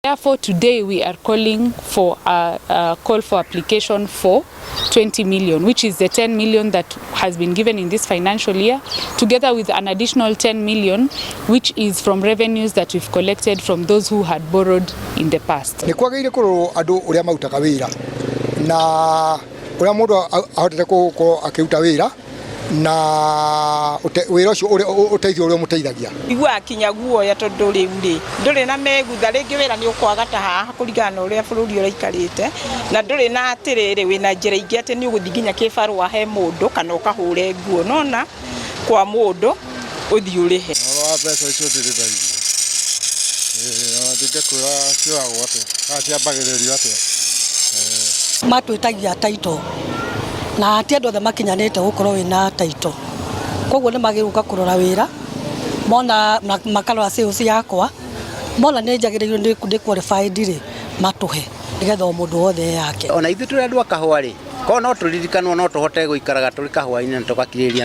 Therefore, today we are calling for a call for application for 20 million, which is the 10 million that has been given in this financial year, together with an additional 10 million, which is from revenues that we've collected from those who had borrowed in the past. Nĩ kwagĩrĩire kũrorwo andũ ũrĩa marutaga wĩra na ũrĩa mũndũ ahotete gũkorwo akĩruta wĩra na wĩra ũcio ũteithio ũrĩa ũmũteithagia. Iguaga kinya guoya tondũ rĩu rĩ ndũrĩ na megutha rĩngĩ wĩra nĩ ũkwaga ta haha kũringana na ũrĩa bũrũri ũraikarĩte na ndũrĩ na atĩrĩrĩ wĩna njĩra ingĩ atĩ nĩ ũgũthiĩ nginya kĩbarũa he mũndũ kana ũkahũre nguo nona kwa mũndũ ũthiĩ ũrĩhe. Ũhoro wa mbeca icio ndirĩ ndaigua. Ĩĩ ona ndingĩkwĩra cioyagwo atĩa kana ciambagĩrĩrio atĩa. Matwĩtagia title na ti andũ othe makinyanĩte gũkorwo wĩna title, koguo nĩ magĩrĩirwo gũka kũrora wĩra mona na makarora sales yakwa, mona nĩ njagĩrĩirwo nĩ qualified rĩ, matũhe nĩgetha o mũndũ wothe yake. Ona ithuĩ tũrĩ andũ a kahũa rĩ, korwo no tũririkanwo no tũhote gũikaraga tũrĩ kahũa-inĩ na tũgakirĩrĩria.